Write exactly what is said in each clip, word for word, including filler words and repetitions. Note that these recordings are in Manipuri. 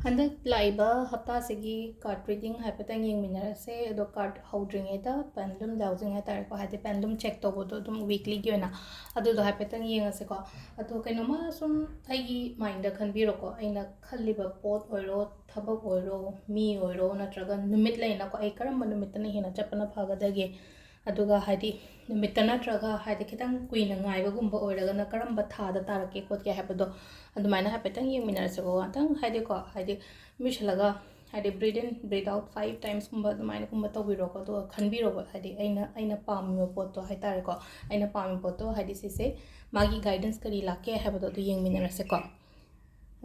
ꯍꯟꯗꯛ ꯂꯥꯛꯏꯕ ꯍꯞꯇꯥꯁꯤꯒꯤ card reading ꯍꯥꯏꯐꯦꯠꯇꯪ ꯌꯦꯡꯃꯤꯟꯅꯔꯁꯦ꯫ ꯑꯗꯣ card ꯍꯧꯗ꯭ꯔꯤꯉꯩꯗ pendulum dowsing ꯍꯥꯏ ꯇꯥꯔꯦꯀꯣ, ꯍꯥꯏꯗꯤ pendulum check ꯇꯧꯕꯗꯣ ꯑꯗꯨꯝ weeklyꯒꯤ ꯑꯣꯏꯅ, ꯑꯗꯨꯗꯣ ꯍꯥꯏꯐꯦꯠꯇꯪ ꯌꯦꯡꯉꯁꯦꯀꯣ꯫ ꯑꯗꯣ ꯀꯩꯅꯣꯝꯃ ꯁꯨꯝ ꯑꯩꯒꯤ mindꯗ ꯈꯟꯕꯤꯔꯣꯀꯣ, ꯑꯩꯅ ꯈꯜꯂꯤꯕ ꯄꯣꯠ ꯑꯣꯏꯔꯣ, ꯊꯕꯛ ꯑꯣꯏꯔꯣ, ꯃꯤ ꯑꯣꯏꯔꯣ, ꯅꯠꯇ꯭ꯔꯒ ꯅꯨꯃꯤꯠ ꯂꯩꯅꯀꯣ, ꯑꯩ ꯀꯔꯝꯕ ꯅꯨꯃꯤꯠꯇꯅ ꯍꯦꯟꯅ ꯆꯠꯄꯅ ꯐꯒꯗꯒꯦ? ꯑꯗꯨꯒ ꯍꯥꯏꯗꯤ ꯅꯨꯃꯤꯠꯇ ꯅꯠꯇ꯭ꯔꯒ ꯍꯥꯏꯗꯤ ꯈꯤꯇꯪ ꯀꯨꯏꯅ ꯉꯥꯏꯕꯒꯨꯝꯕ ꯑꯣꯏꯔꯒꯅ ꯀꯔꯝꯕ ꯊꯥꯗ ꯇꯥꯔꯛꯀꯦ ꯈꯣꯠꯀꯦ ꯍꯥꯏꯕꯗꯣ ꯑꯗꯨꯃꯥꯏꯅ ꯍꯥꯏꯐꯦꯠꯇꯪ ꯌꯦꯡꯃꯤꯟꯅꯔꯁꯦꯀꯣ꯫ ꯉꯥꯛꯇꯪ ꯍꯥꯏꯗꯤꯀꯣ, ꯍꯥꯏꯗꯤ ꯃꯤꯁꯜꯂꯒ ꯍꯥꯏꯗꯤ breathe in, breathe out five timesꯀꯨꯝꯕ ꯑꯗꯨꯃꯥꯏꯅꯒꯨꯝꯕ ꯇꯧꯕꯤꯔꯣꯀꯣ꯫ ꯑꯗꯨꯒ ꯈꯟꯕꯤꯔꯣꯀꯣ, ꯍꯥꯏꯗꯤ ꯑꯩꯅ, ꯑꯩꯅ ꯄꯥꯝꯃꯤꯕ ꯄꯣꯠꯇꯣ ꯍꯥꯏ ꯇꯥꯔꯦꯀꯣ, ꯑꯩꯅ ꯄꯥꯝꯃꯤꯕ ꯄꯣꯠꯇꯣ ꯍꯥꯏꯗꯤ ꯁꯤꯁꯦ ꯃꯥꯒꯤ guidance ꯀꯔꯤ ꯂꯥꯛꯀꯦ ꯍꯥꯏꯕꯗꯣ ꯑꯗꯨ ꯌꯦꯡꯃꯤꯟꯅꯔꯁꯦꯀꯣ꯫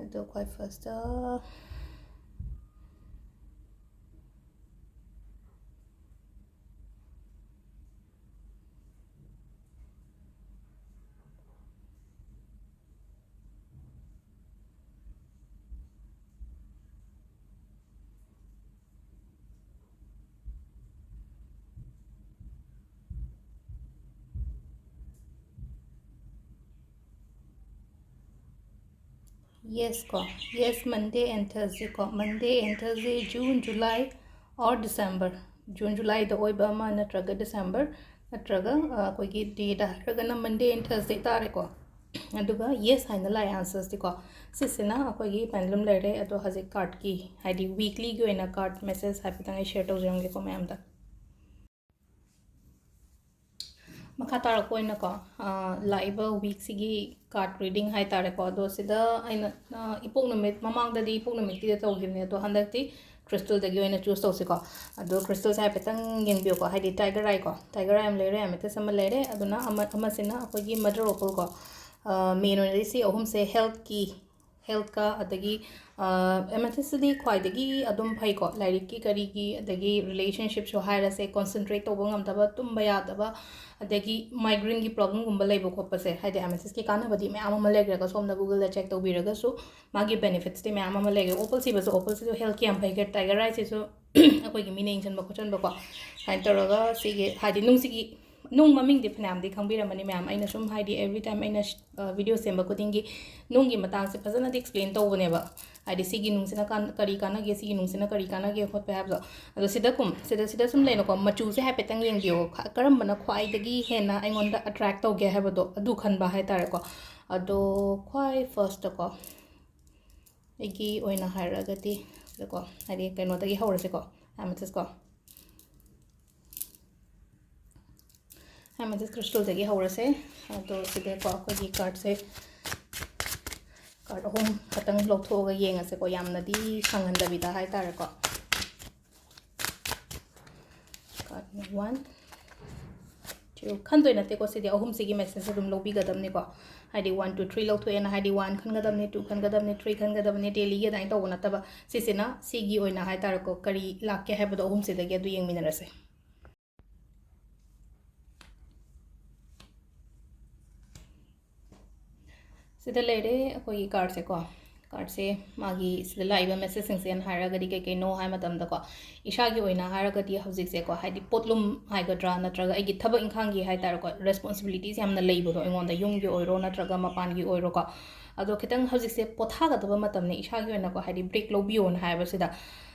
ꯑꯗꯣ ꯈ꯭ꯋꯥꯏ firstꯇ Yes ꯀꯣ, yes, Monday and Thursday ꯀꯣ, Monday and Thursday, June, July or December, June, Julyꯗ ꯑꯣꯏꯕ ꯑꯃ ꯅꯠꯇ꯭ꯔꯒ December, ꯅꯠꯇ꯭ꯔꯒ ꯑ, ꯑꯩꯈꯣꯏꯒꯤ dayꯗ ꯍꯥꯏꯔꯒꯅ Monday and Thursday ꯇꯥꯔꯦꯀꯣ꯫ ꯑꯗꯨꯒ yes ꯍꯥꯏꯅ ꯂꯥꯛꯑꯦ answersꯇꯤꯀꯣ꯫ ꯁꯤꯁꯤꯅ ꯑꯩꯈꯣꯏꯒꯤ pendulum ꯂꯩꯔꯦ꯫ ꯑꯗꯣ ꯍꯧꯖꯤꯛ cardꯀꯤ, ꯍꯥꯏꯗꯤ weeklyꯒꯤ ꯑꯣꯏꯅ card message ꯍꯥꯏꯐꯦꯠꯇꯪ ꯑꯩ share ꯇꯧꯖꯔꯝꯒꯦꯀꯣ ꯃꯌꯥꯝꯗ꯫ ꯃꯈꯥ ꯇꯥꯔꯛꯄ ꯑꯣꯏꯅꯀꯣ, ꯑ, ꯂꯥꯛꯏꯕ weekꯁꯤꯒꯤ card reading ꯍꯥꯏ ꯇꯥꯔꯦꯀꯣ꯫ ꯑꯗꯣ ꯁꯤꯗ ꯑꯩꯅ, ꯑ, ꯏꯄꯣꯛ ꯅꯨꯃꯤꯠ, ꯃꯃꯥꯡꯗꯗꯤ ꯏꯄꯣꯛ ꯅꯨꯃꯤꯠꯀꯤꯗ ꯇꯧꯈꯤꯕꯅꯦ, ꯑꯗꯣ ꯍꯟꯗꯛꯇꯤ crystalꯗꯒꯤ ꯑꯣꯏꯅ choose ꯇꯧꯁꯤꯀꯣ꯫ ꯑꯗꯣ crystalꯁꯦ ꯍꯥꯏꯐꯦꯠꯇꯪ ꯌꯦꯡꯕꯤꯌꯨꯀꯣ, ꯍꯥꯏꯗꯤ tiger eyeꯀꯣ, tiger eye ꯑꯃ ꯂꯩꯔꯦ, amethyst ꯑꯃ ꯂꯩꯔꯦ, ꯑꯗꯨꯅ ꯑꯃ, ꯑꯃꯁꯤꯅ ꯑꯩꯈꯣꯏꯒꯤ mother opalꯀꯣ꯫ ꯑ, main ꯑꯣꯏꯅꯗꯤ ꯁꯤ ꯑꯍꯨꯝꯁꯦ healthꯀꯤ, healthꯀ, ꯑꯗꯒꯤ, ꯑ, amethystꯁꯤꯗꯤ ꯈ꯭ꯋꯥꯏꯗꯒꯤ ꯑꯗꯨꯝ ꯐꯩꯀꯣ, ꯂꯥꯏꯔꯤꯛꯀꯤ ꯀꯔꯤꯒꯤ, ꯑꯗꯒꯤ relationshipꯁꯨ ꯍꯥꯏꯔꯁꯦ, concentrate ꯇꯧꯕ ꯉꯝꯗꯕ, ꯇꯨꯝꯕ ꯌꯥꯗꯕ, ꯑꯗꯒꯤ migraineꯒꯤ problemꯒꯨꯝꯕ ꯂꯩꯕ ꯈꯣꯠꯄꯁꯦ, ꯍꯥꯏꯗꯤ amethystꯀꯤ ꯀꯥꯟꯅꯕꯗꯤ ꯃꯌꯥꯝ ꯑꯃ ꯂꯩꯈ꯭ꯔꯒ, ꯁꯣꯝꯗ Googleꯗ check ꯇꯧꯕꯤꯔꯒꯁꯨ ꯃꯥꯒꯤ benefitsꯇꯤ ꯃꯌꯥꯝ ꯑꯃ ꯂꯩꯈ꯭ꯔꯦ꯫ Opal ꯁꯤꯕꯁꯨ, opalꯁꯤꯁꯨ healthꯀꯤ ꯌꯥꯝ ꯐꯩ, tiger eyeꯁꯤꯁꯨ ꯑꯩꯈꯣꯏꯒꯤ ꯃꯤꯅ ꯌꯦꯡꯁꯤꯟꯕ ꯈꯣꯠꯆꯟꯕꯀꯣ, ꯁꯨꯃꯥꯏꯅ ꯇꯧꯔꯒ ꯁꯤꯒꯤ, ꯍꯥꯏꯗꯤ ꯅꯨꯡꯁꯤꯒꯤ ꯅꯨꯡ ꯃꯃꯤꯡꯗꯤ ꯐꯅꯌꯥꯝꯗꯤ ꯈꯪꯕꯤꯔꯝꯃꯅꯤ ꯃꯌꯥꯝ꯫ ꯑꯩꯅ ꯁꯨꯝ ꯍꯥꯏꯗꯤ every time ꯑꯩꯅ ꯁ-, ꯑ, video ꯁꯦꯝꯕ ꯈꯨꯗꯤꯡꯒꯤ ꯅꯨꯡꯒꯤ ꯃꯇꯥꯡꯁꯦ ꯐꯖꯅꯗꯤ explain ꯇꯧꯕꯅꯦꯕ꯫ ꯍꯥꯏꯗꯤ ꯁꯤꯒꯤ ꯅꯨꯡꯁꯤꯅ ꯀꯥꯟ-, ꯀꯔꯤ ꯀꯥꯟꯅꯒꯦ, ꯁꯤꯒꯤ ꯅꯨꯡꯁꯤꯅ ꯀꯔꯤ ꯀꯥꯟꯅꯒꯦ ꯈꯣꯠꯄ ꯍꯥꯏꯕꯗꯣ꯫ ꯑꯗꯣ ꯁꯤꯗ ꯀꯨꯝ-, ꯁꯤꯗ, ꯁꯤꯗ ꯁꯨꯝ ꯂꯩꯅꯀꯣ, ꯃꯆꯨꯁꯦ ꯍꯥꯏꯐꯦꯠꯇꯪ ꯌꯦꯡꯕꯤꯌꯣ꯫ ꯈ-, ꯀꯔꯝꯕꯅ ꯈ꯭ꯋꯥꯏꯗꯒꯤ ꯍꯦꯟꯅ ꯑꯩꯉꯣꯟꯗ attract ꯇꯧꯒꯦ ꯍꯥꯏꯕꯗꯣ ꯑꯗꯨ ꯈꯟꯕ ꯍꯥꯏꯇꯥꯔꯦꯀꯣ꯫ ꯑꯗꯣ ꯈ꯭ꯋꯥꯏ first ꯀꯣ, ꯑꯩꯒꯤ ꯑꯣꯏꯅ ꯍꯥꯏꯔꯒꯗꯤ ꯁꯤꯗꯀꯣ, ꯍꯥꯏꯗꯤ ꯀꯩꯅꯣꯗꯒꯤ ꯍꯧꯔꯁꯤꯀꯣ, amethyst ꯀꯣ꯫ Amethyst crystal ꯗꯒꯤ ꯍꯧꯔꯁꯦ꯫ ꯑꯗꯣ ꯁꯤꯗꯀꯣ ꯑꯩꯈꯣꯏꯒꯤ card ꯁꯦ, card ꯑꯍꯨꯝ ꯈꯛꯇꯪ ꯂꯧꯊꯣꯛꯑꯒ ꯌꯦꯡꯉꯁꯦꯀꯣ, ꯌꯥꯝꯅꯗꯤ ꯁꯥꯡꯍꯟꯗꯕꯤꯗ ꯍꯥꯏꯇꯥꯔꯦꯀꯣ꯫ Card one, two, ꯈꯟꯗꯣꯏ ꯅꯠꯇꯦꯀꯣ, ꯁꯤꯗꯤ ꯑꯍꯨꯝꯁꯤꯒꯤ message ꯑꯗꯨꯝ ꯂꯧꯕꯤꯒꯗꯕꯅꯤꯀꯣ꯫ ꯍꯥꯏꯗꯤ one, two, three ꯂꯧꯊꯣꯛꯑꯦꯅ ꯍꯥꯏꯗꯤ one ꯈꯟꯒꯗꯕꯅꯤ, two ꯈꯟꯒꯗꯕꯅꯤ, three ꯈꯟꯒꯗꯕꯅꯤ, daily ꯒꯤ ꯑꯗꯨꯃꯥꯏꯅ ꯇꯧꯕ ꯅꯠꯇꯕ꯫ ꯁꯤꯁꯤꯅ ꯁꯤꯒꯤ ꯑꯣꯏꯅ ꯍꯥꯏꯇꯥꯔꯦꯀꯣ, ꯀꯔꯤ ꯂꯥꯛꯀꯦ ꯍꯥꯏꯕꯗꯣ ꯑꯍꯨꯝꯁꯤꯗꯒꯤ ꯑꯗꯨ ꯌꯦꯡꯃꯤꯟꯅꯔꯁꯦ꯫ ꯁꯤꯗ ꯂꯩꯔꯦ ꯑꯩꯈꯣꯏꯒꯤ card ꯁꯦꯀꯣ꯫ Card ꯁꯦ ꯃꯥꯒꯤ ꯁꯤꯗ ꯂꯥꯛꯏꯕ message ꯁꯤꯡꯁꯦꯅ ꯍꯥꯏꯔꯒꯗꯤ ꯀꯩ ꯀꯩꯅꯣ ꯍꯥꯏ ꯃꯇꯝꯗꯀꯣ, ꯏꯁꯥꯒꯤ ꯑꯣꯏꯅ ꯍꯥꯏꯔꯒꯗꯤ ꯍꯧꯖꯤꯛꯁꯦꯀꯣ, ꯍꯥꯏꯗꯤ ꯄꯣꯠꯂꯨꯝ ꯍꯥꯏꯒꯗ꯭ꯔꯥ, ꯅꯠꯇ꯭ꯔꯒ ꯑꯩꯒꯤ ꯊꯕꯛ ꯏꯪꯈꯥꯡꯒꯤ ꯍꯥꯏꯇꯥꯔꯦꯀꯣ, responsibilities ꯌꯥꯝꯅ ꯂꯩꯕꯗꯣ ꯑꯩꯉꯣꯟꯗ, ꯌꯨꯝꯒꯤ ꯑꯣꯏꯔꯣ ꯅꯠꯇ꯭ꯔꯒ ꯃꯄꯥꯟꯒꯤ ꯑꯣꯏꯔꯣꯀꯣ꯫ ꯑꯗꯣ ꯈꯤꯇꯪ ꯍꯧꯖꯤꯛꯁꯦ ꯄꯣꯊꯥꯒꯗꯕ ꯃꯇꯝꯅꯦ ꯏꯁꯥꯒꯤ ꯑꯣꯏꯅꯀꯣ, ꯍꯥꯏꯗꯤ break ꯂꯧꯕꯤꯌꯣꯅ ꯍꯥꯏꯕꯁꯤꯗ꯫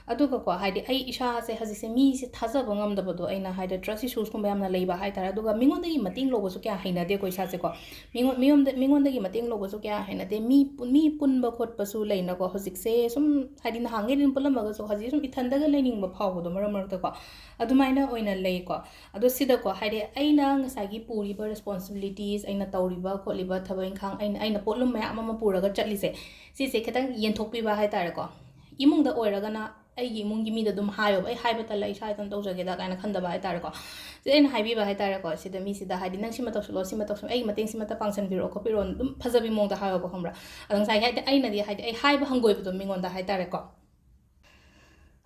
ꯑꯗꯨꯒꯀꯣ, ꯍꯥꯏꯗꯤ ꯑꯩ ꯏꯁꯥꯁꯦ ꯍꯧꯖꯤꯛꯁꯦ ꯃꯤꯁꯦ ꯊꯥꯖꯕ ꯉꯝꯗꯕꯗꯣ, ꯑꯩꯅ ꯍꯥꯏꯗꯤ trust issues ꯀꯨꯝꯕ ꯌꯥꯝꯅ ꯂꯩꯕ ꯍꯥꯏꯇꯥꯔꯦ꯫ ꯑꯗꯨꯒ ꯃꯤꯉꯣꯟꯗꯒꯤ ꯃꯇꯦꯡ ꯂꯧꯕꯁꯨ ꯀꯌꯥ ꯍꯩꯅꯗꯦꯀꯣ ꯏꯁꯥꯁꯦꯀꯣ꯫ ꯃꯤꯉꯣꯟ-, ꯃꯤꯉꯣꯟꯗ-, ꯃꯤꯉꯣꯟꯗꯒꯤ ꯃꯇꯦꯡ ꯂꯧꯕꯁꯨ ꯀꯌꯥ ꯍꯩꯅꯗꯦ꯫ ꯃꯤ ꯄꯨ-, ꯃꯤ ꯄꯨꯟꯕ ꯈꯣꯠꯄꯁꯨ ꯂꯩꯅꯀꯣ꯫ ꯍꯧꯖꯤꯛꯁꯦ ꯁꯨꯝ ꯍꯥꯏꯗꯤ ꯅꯍꯥꯟꯈꯩ ꯑꯗꯨꯝ ꯄꯨꯜꯂꯝꯃꯒꯁꯨ ꯍꯧꯖꯤꯛ ꯁꯨꯝ ꯏꯊꯟꯗꯒ ꯂꯩꯅꯤꯡꯕ ꯐꯥꯎꯕꯗꯣ ꯃꯔꯛ ꯃꯔꯛꯇꯀꯣ꯫ ꯑꯗꯨꯃꯥꯏꯅ ꯑꯣꯏꯅ ꯂꯩꯀꯣ꯫ ꯑꯗꯣ ꯁꯤꯗꯀꯣ, ꯍꯥꯏꯗꯤ ꯑꯩꯅ ꯉꯁꯥꯏꯒꯤ ꯄꯨꯔꯤꯕ responsibilities, ꯑꯩꯅ ꯇꯧꯔꯤꯕ ꯈꯣꯠꯂꯤꯕ ꯊꯕꯛ ꯏꯪꯈꯥꯡ, ꯑꯩꯅ, ꯑꯩꯅ ꯄꯣꯠꯂꯨꯝ ꯃꯌꯥꯝ ꯑꯃ ꯄꯨꯔꯒ ꯆꯠꯂꯤꯁꯦ, ꯁꯤꯁꯦ ꯈꯤꯇꯪ ꯌꯦꯟꯊꯣꯛꯄꯤꯕ ꯍꯥꯏꯇꯥꯔꯦꯀꯣ꯫ ꯏꯃꯨꯡꯗ ꯑꯣꯏꯔꯒꯅ ꯑꯩꯒꯤ ꯏꯃꯨꯡꯒꯤ ꯃꯤꯗ ꯑꯗꯨꯝ ꯍꯥꯏꯌꯣꯕ, "ꯑꯩ ꯍꯥꯏꯕ ꯇꯜꯂꯦ, ꯑꯩ ꯏꯁꯥ ꯏꯊꯟ ꯇꯧꯖꯒꯦꯗ" ꯀꯥꯏꯅ ꯈꯟꯗꯕ ꯍꯥꯏꯇꯥꯔꯦꯀꯣ꯫ ꯁꯤꯗ ꯑꯩꯅ ꯍꯥꯏꯕꯤꯕ ꯍꯥꯏꯇꯥꯔꯦꯀꯣ, ꯁꯤꯗ ꯃꯤꯁꯤꯗ ꯍꯥꯏꯗꯤ, "ꯅꯪ ꯁꯤꯃ ꯇꯧꯁꯤꯜꯂꯣ, ꯁꯤꯃ ꯇꯧꯁꯤꯜꯂꯣ, ꯑꯩꯒꯤ ꯃꯇꯦꯡ ꯁꯤꯃꯇ ꯄꯥꯡꯁꯤꯟꯕꯤꯔꯛꯑꯣ ꯈꯣꯠꯄꯤꯔꯛꯑꯣ", ꯑꯗꯨꯝ ꯐꯖꯕꯤ ꯃꯑꯣꯡꯗ ꯍꯥꯏꯌꯣꯕ, ꯈꯪꯕ꯭ꯔꯥ? ꯑꯗꯣ ꯉꯁꯥꯏꯒꯤ ꯍꯥꯏꯗꯤ ꯑꯩꯅꯗꯤ ꯍꯥꯏꯗꯤ ꯑꯩ ꯍꯥꯏꯕ ꯍꯪꯒꯣꯏꯕꯗꯣ ꯃꯤꯉꯣꯟꯗ ꯍꯥꯏꯇꯥꯔꯦꯀꯣ꯫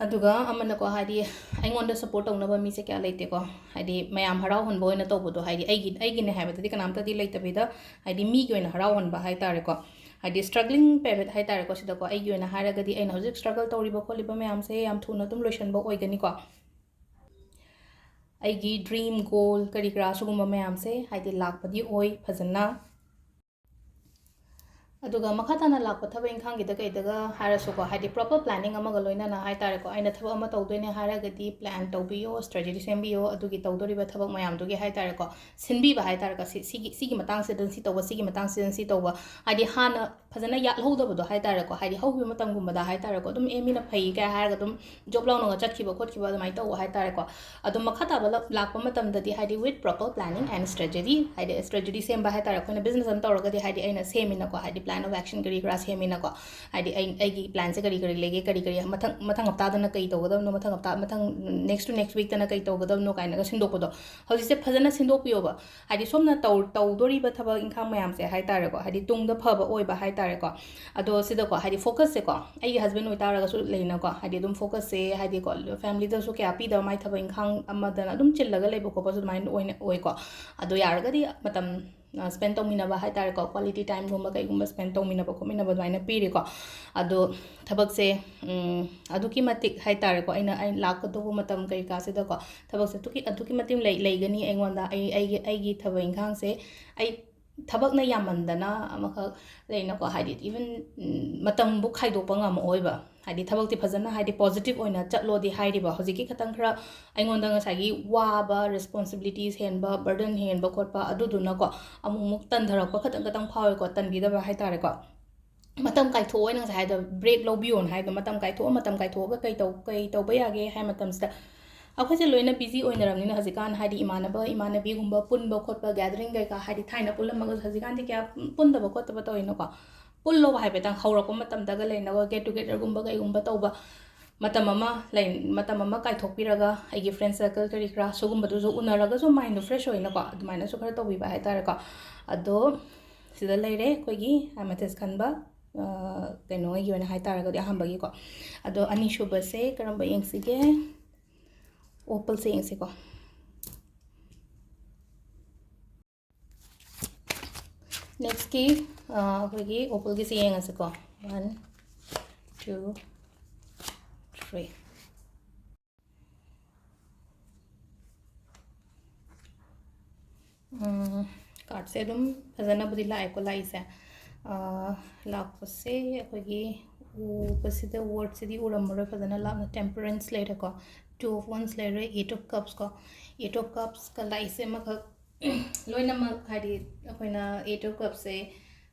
ꯑꯗꯨꯒ ꯑꯃꯅꯀꯣ, ꯍꯥꯏꯗꯤ ꯑꯩꯉꯣꯟꯗ support ꯇꯧꯅꯕ ꯃꯤꯁꯦ ꯀꯌꯥ ꯂꯩꯇꯦꯀꯣ꯫ ꯍꯥꯏꯗꯤ ꯃꯌꯥꯝ ꯍꯔꯥꯎꯍꯟꯕ ꯑꯣꯏꯅ ꯇꯧꯕꯗꯣ, ꯍꯥꯏꯗꯤ ꯑꯩꯒꯤ, ꯑꯩꯒꯤꯅꯦ ꯍꯥꯏꯕꯗꯗꯤ ꯀꯅꯥꯝꯇꯗꯤ ꯂꯩꯇꯕꯤꯗ, ꯍꯥꯏꯗꯤ ꯃꯤꯒꯤ ꯑꯣꯏꯅ ꯍꯔꯥꯎꯍꯟꯕ ꯍꯥꯏꯇꯥꯔꯦꯀꯣ꯫ ꯍꯥꯏꯗꯤ struggling period ꯍꯥꯏꯇꯥꯔꯦꯀꯣ꯫ ꯁꯤꯗꯀꯣ, ꯑꯩꯒꯤ ꯑꯣꯏꯅ ꯍꯥꯏꯔꯒꯗꯤ ꯑꯩꯅ ꯍꯧꯖꯤꯛ struggle ꯇꯧꯔꯤꯕ ꯈꯣꯠꯂꯤꯕ ꯃꯌꯥꯝꯁꯦ ꯌꯥꯝ ꯊꯨꯅ ꯑꯗꯨꯝ ꯂꯣꯏꯁꯤꯟꯕ ꯑꯣꯏꯒꯅꯤꯀꯣ꯫ ꯑꯩꯒꯤ dream, goal ꯀꯔꯤ ꯀꯔꯥ ꯁꯤꯒꯨꯝꯕ ꯃꯌꯥꯝꯁꯦ ꯍꯥꯏꯗꯤ ꯂꯥꯛꯄꯗꯤ ꯑꯣꯏ ꯐꯖꯅ꯫ ꯑꯗꯨꯒ ꯃꯈꯥ ꯇꯥꯅ ꯂꯥꯛꯄ ꯊꯕꯛ ꯏꯪꯈꯥꯡꯒꯤꯗ ꯀꯩꯗꯒ ꯍꯥꯏꯔꯁꯨꯀꯣ, ꯍꯥꯏꯗꯤ proper planning ꯑꯃꯒ ꯂꯣꯏꯅꯅ ꯍꯥꯏ ꯇꯥꯔꯦꯀꯣ, ꯑꯩꯅ ꯊꯕꯛ ꯑꯃ ꯇꯧꯗꯣꯏꯅꯦ ꯍꯥꯏꯔꯒꯗꯤ plan ꯇꯧꯕꯤꯌꯣ, strategy ꯁꯦꯝꯕꯤꯌꯣ, ꯑꯗꯨꯒꯤ ꯇꯧꯗꯣꯔꯤꯕ ꯊꯕꯛ ꯃꯌꯥꯝꯗꯨꯒꯤ ꯍꯥꯏ ꯇꯥꯔꯦꯀꯣ, ꯁꯤꯟꯕꯤꯕ ꯍꯥꯏ ꯇꯥꯔꯦꯀꯣ, ꯁꯤ, ꯁꯤꯒꯤ, ꯁꯤꯒꯤ ꯃꯇꯥꯡꯁꯤꯗ ꯁꯤ ꯇꯧꯕ, ꯁꯤꯒꯤ ꯃꯇꯥꯡꯁꯤꯗ ꯁꯤ ꯇꯧꯕ, ꯍꯥꯏꯗꯤ ꯍꯥꯟꯅ ꯐꯖꯅ ꯌꯥꯠꯍꯧꯗꯕꯗꯣ ꯍꯥꯏ ꯇꯥꯔꯦꯀꯣ, ꯍꯥꯏꯗꯤ ꯍꯧꯈꯤꯕ ꯃꯇꯝꯒꯨꯝꯕꯗ ꯍꯥꯏ ꯇꯥꯔꯦꯀꯣ, ꯑꯗꯨꯝ ꯑꯦ ꯃꯤꯅ ꯐꯩ ꯀꯥꯏ ꯍꯥꯏꯔꯒ ꯑꯗꯨꯝ ꯖꯣꯞ ꯂꯥꯎꯅꯒ ꯆꯠꯈꯤꯕ ꯈꯣꯠꯈꯤꯕ ꯑꯗꯨꯃꯥꯏꯅ ꯇꯧꯕ ꯍꯥꯏ ꯇꯥꯔꯦꯀꯣ꯫ ꯑꯗꯣ ꯃꯈꯥ ꯇꯥꯕ ꯂ-, ꯂꯥꯛꯄ ꯃꯇꯝꯗꯗꯤ ꯍꯥꯏꯗꯤ with proper planning and strategy, ꯍꯥꯏꯗꯤ strategy ꯁꯦꯝꯕ ꯍꯥꯏ ꯇꯥꯔꯦ, ꯑꯩꯈꯣꯏꯅ business ꯑꯃ ꯇꯧꯔꯒꯗꯤ ꯍꯥꯏꯗꯤ ꯑꯩꯅ ꯁꯦꯝꯃꯤꯅꯀꯣ, ꯍꯥꯏꯗꯤ plan of action ꯀꯔꯤ ꯀꯔꯥ ꯁꯦꯝꯃꯤꯅꯀꯣ, ꯍꯥꯏꯗꯤ ꯑꯩ, ꯑꯩꯒꯤ planꯁꯦ ꯀꯔꯤ ꯀꯔꯤ ꯂꯩꯒꯦ, ꯀꯔꯤ ꯀꯔꯤ ꯃꯊꯪ, ꯃꯊꯪ ꯍꯞꯇꯥꯗꯅ ꯀꯔꯤ ꯇꯧꯒꯗꯕꯅꯣ, ꯃꯊꯪ ꯍꯞꯇꯥ, ꯃꯊꯪ next to next weekꯇꯅ ꯀꯔꯤ ꯇꯧꯒꯗꯕꯅꯣ ꯀꯥꯏꯅꯒ ꯁꯤꯟꯗꯣꯛꯄꯗꯣ, ꯍꯧꯖꯤꯛꯁꯦ ꯐꯖꯅ ꯁꯤꯟꯗꯣꯛꯄꯤꯌꯣꯕ꯫ ꯍꯥꯏꯗꯤ ꯁꯣꯝꯅ ꯇꯧ-, ꯇꯧꯗꯣꯔꯤꯕ ꯊꯕꯛ ꯏꯪꯈꯥꯡ ꯃꯌꯥꯝꯁꯦ ꯍꯥꯏ ꯇꯥꯔꯦꯀꯣ, ꯍꯥꯏꯗꯤ ꯇꯨꯡꯗ ꯐꯕ ꯑꯣꯏꯕ ꯍꯥꯏ ꯇꯥꯔꯦꯀꯣ꯫ ꯑꯗꯣ ꯁꯤꯗꯀꯣ, ꯍꯥꯏꯗꯤ focusꯁꯦꯀꯣ, ꯑꯩꯒꯤ husband ꯑꯣꯏꯇꯥꯔꯒꯁꯨ ꯂꯩꯅꯀꯣ, ꯍꯥꯏꯗꯤ ꯑꯗꯨꯝ focusꯁꯦ, ꯍꯥꯏꯗꯤꯀꯣ, familyꯗꯁꯨ ꯀꯌꯥ ꯄꯤꯗꯕ, ꯃꯥꯏ ꯊꯕꯛ ꯏꯪꯈꯥꯡ ꯑꯃꯗꯅ ꯑꯗꯨꯝ ꯆꯤꯜꯂꯒ ꯂꯩꯕ ꯈꯣꯠꯄꯁꯨ ꯑꯗꯨꯃꯥꯏꯅ ꯑꯣꯏꯅ ꯑꯣꯏꯀꯣ꯫ ꯑꯗꯣ ꯌꯥꯔꯒꯗꯤ ꯃꯇꯝ, ꯑ, spend ꯇꯧꯃꯤꯟꯅꯕ ꯍꯥꯏ ꯇꯥꯔꯦꯀꯣ, quality timeꯒꯨꯝꯕ ꯀꯩꯒꯨꯝꯕ spend ꯇꯧꯃꯤꯟꯅꯕ ꯈꯣꯠꯃꯤꯟꯅꯕ ꯑꯗꯨꯃꯥꯏꯅ ꯄꯤꯔꯤꯀꯣ꯫ ꯑꯗꯣ ꯊꯕꯛꯁꯦ, ꯎꯝ, ꯑꯗꯨꯛꯀꯤ ꯃꯇꯤꯛ ꯍꯥꯏ ꯇꯥꯔꯦꯀꯣ, ꯑꯩꯅ, ꯑꯩꯅ ꯂꯥꯛꯀꯗꯧꯕ ꯃꯇꯝ ꯀꯩꯀꯥꯁꯤꯗꯀꯣ, ꯊꯕꯛꯁꯦ ꯑꯗꯨꯛꯀꯤ, ꯑꯗꯨꯛꯀꯤ ꯃꯇꯤꯛ ꯂꯩ-, ꯂꯩꯒꯅꯤ ꯑꯩꯉꯣꯟꯗ꯫ ꯑꯩ, ꯑꯩꯒꯤ, ꯑꯩꯒꯤ ꯊꯕꯛ ꯏꯪꯈꯥꯡꯁꯦ ꯑꯩ ꯊꯕꯛꯅ ꯌꯥꯝꯃꯟꯗꯅ ꯑꯃꯈꯛ ꯂꯩꯅꯀꯣ, ꯍꯥꯏꯗꯤ even, ꯎꯝ, ꯃꯇꯝꯕꯨ ꯈꯥꯏꯗꯣꯛꯄ ꯉꯝꯃꯛꯑꯣꯏꯕ꯫ ꯍꯥꯏꯗꯤ ꯊꯕꯛꯇꯤ ꯐꯖꯅ ꯍꯥꯏꯗꯤ positive ꯑꯣꯏꯅ ꯆꯠꯂꯣꯗꯤ ꯍꯥꯏꯔꯤꯕ꯫ ꯍꯧꯖꯤꯛꯀꯤ ꯈꯇꯪ ꯈꯔ ꯑꯩꯉꯣꯟꯗ ꯉꯁꯥꯏꯒꯤ ꯋꯥꯕ, responsibilities ꯍꯦꯟꯕ, burden ꯍꯦꯟꯕ ꯈꯣꯠꯄ ꯑꯗꯨꯗꯨꯅꯀꯣ, ꯑꯃꯨꯛ ꯑꯃꯨꯛ ꯇꯟꯊꯔꯛꯄ ꯈꯇꯪ ꯈꯇꯪ ꯐꯥꯎꯋꯦꯀꯣ, ꯇꯟꯕꯤꯗꯕ ꯍꯥꯏ ꯇꯥꯔꯦꯀꯣ꯫ ꯃꯇꯝ ꯀꯥꯏꯊꯣꯛꯑꯣ, ꯅꯪ ꯉꯁꯥꯏ ꯍꯥꯏꯗꯣ break ꯂꯧꯕꯤꯌꯣꯅ ꯍꯥꯏꯗꯣ, ꯃꯇꯝ ꯀꯥꯏꯊꯣꯛꯑꯣ, ꯃꯇꯝ ꯀꯥꯏꯊꯣꯛꯑꯒ ꯀꯩ ꯇꯧ-, ꯀꯩ ꯇꯧꯕ ꯌꯥꯒꯦ ꯍꯥꯏ ꯃꯇꯝꯁꯤꯗ, ꯑꯩꯈꯣꯏꯁꯦ ꯂꯣꯏꯅ busy ꯑꯣꯏꯅꯔꯕꯅꯤꯅ ꯍꯧꯖꯤꯛꯀꯥꯟ ꯍꯥꯏꯗꯤ ꯏꯃꯥꯟꯅꯕ ꯏꯃꯥꯟꯅꯕꯤꯒꯨꯝꯕ ꯄꯨꯟꯕ ꯈꯣꯠꯄ, gathering ꯀꯩꯀꯥ ꯍꯥꯏꯗꯤ ꯊꯥꯏꯅ ꯄꯨꯜꯂꯝꯃꯒꯁꯨ ꯍꯧꯖꯤꯛꯀꯥꯟꯗꯤ ꯀꯌꯥ ꯄꯨꯟꯗꯕ ꯈꯣꯠꯇꯕ ꯇꯧꯋꯤꯅꯀꯣ꯫ ꯄꯨꯜꯂꯣ ꯍꯥꯏꯐꯦꯠꯇꯪ ꯍꯧꯔꯛꯄ ꯃꯇꯝꯗꯒ ꯂꯩꯅꯕ get togetherꯒꯨꯝꯕ ꯀꯩꯒꯨꯝꯕ ꯇꯧꯕ ꯃꯇꯝ ꯑꯃ ꯂꯩ-, ꯃꯇꯝ ꯑꯃ ꯀꯥꯏꯊꯣꯛꯄꯤꯔꯒ ꯑꯩꯒꯤ friend circle ꯀꯔꯤ ꯀꯔꯥ ꯁꯤꯒꯨꯝꯕꯗꯨꯁꯨ ꯎꯅꯔꯒꯁꯨ mindꯗꯣ fresh ꯑꯣꯏꯅꯀꯣ, ꯑꯗꯨꯃꯥꯏꯅꯁꯨ ꯈꯔ ꯇꯧꯕꯤꯕ ꯍꯥꯏ ꯇꯥꯔꯦꯀꯣ꯫ ꯑꯗꯣ ꯁꯤꯗ ꯂꯩꯔꯦ ꯑꯩꯈꯣꯏꯒꯤ amethyst ꯈꯟꯕ, ꯑ, ꯀꯩꯅꯣꯒꯤ ꯑꯣꯏꯅ ꯍꯥꯏ ꯇꯥꯔꯒꯗꯤ ꯑꯍꯥꯟꯕꯒꯤꯀꯣ꯫ ꯑꯗꯣ ꯑꯅꯤꯁꯨꯕꯁꯦ ꯀꯔꯝꯕ ꯌꯦꯡꯁꯤꯒꯦ? Opalꯁꯦ ꯌꯦꯡꯁꯤꯀꯣ꯫ Nextꯀꯤ, ꯑ, ꯑꯩꯈꯣꯏꯒꯤ Opalꯒꯤꯁꯦ ꯌꯦꯡꯉꯁꯤꯀꯣ꯫ One, two, three꯫ ꯎꯝ, cardꯁꯦ ꯑꯗꯨꯝ ꯐꯖꯅꯕꯨꯗꯤ ꯂꯥꯛꯑꯦꯀꯣ, ꯂꯥꯛꯏꯁꯦ꯫ ꯑꯥ, ꯂꯥꯛꯄꯁꯦ ꯑꯩꯈꯣꯏꯒꯤ ꯎꯕꯁꯤꯗ wordꯁꯤꯗꯤ ꯎꯔꯝꯃꯔꯣꯏ ꯐꯖꯅ ꯂꯥꯞꯅ꯫ Temperance ꯂꯩꯔꯦꯀꯣ, Two of Wands ꯂꯩꯔꯦ, Eight of Cups ꯀꯣ꯫ Eight of Cupsꯀ ꯂꯥꯛꯏꯁꯦ ꯑꯃꯈꯛ ꯂꯣꯏꯅꯃꯛ ꯍꯥꯏꯗꯤ ꯑꯩꯈꯣꯏꯅ Eight of Cupsꯁꯦ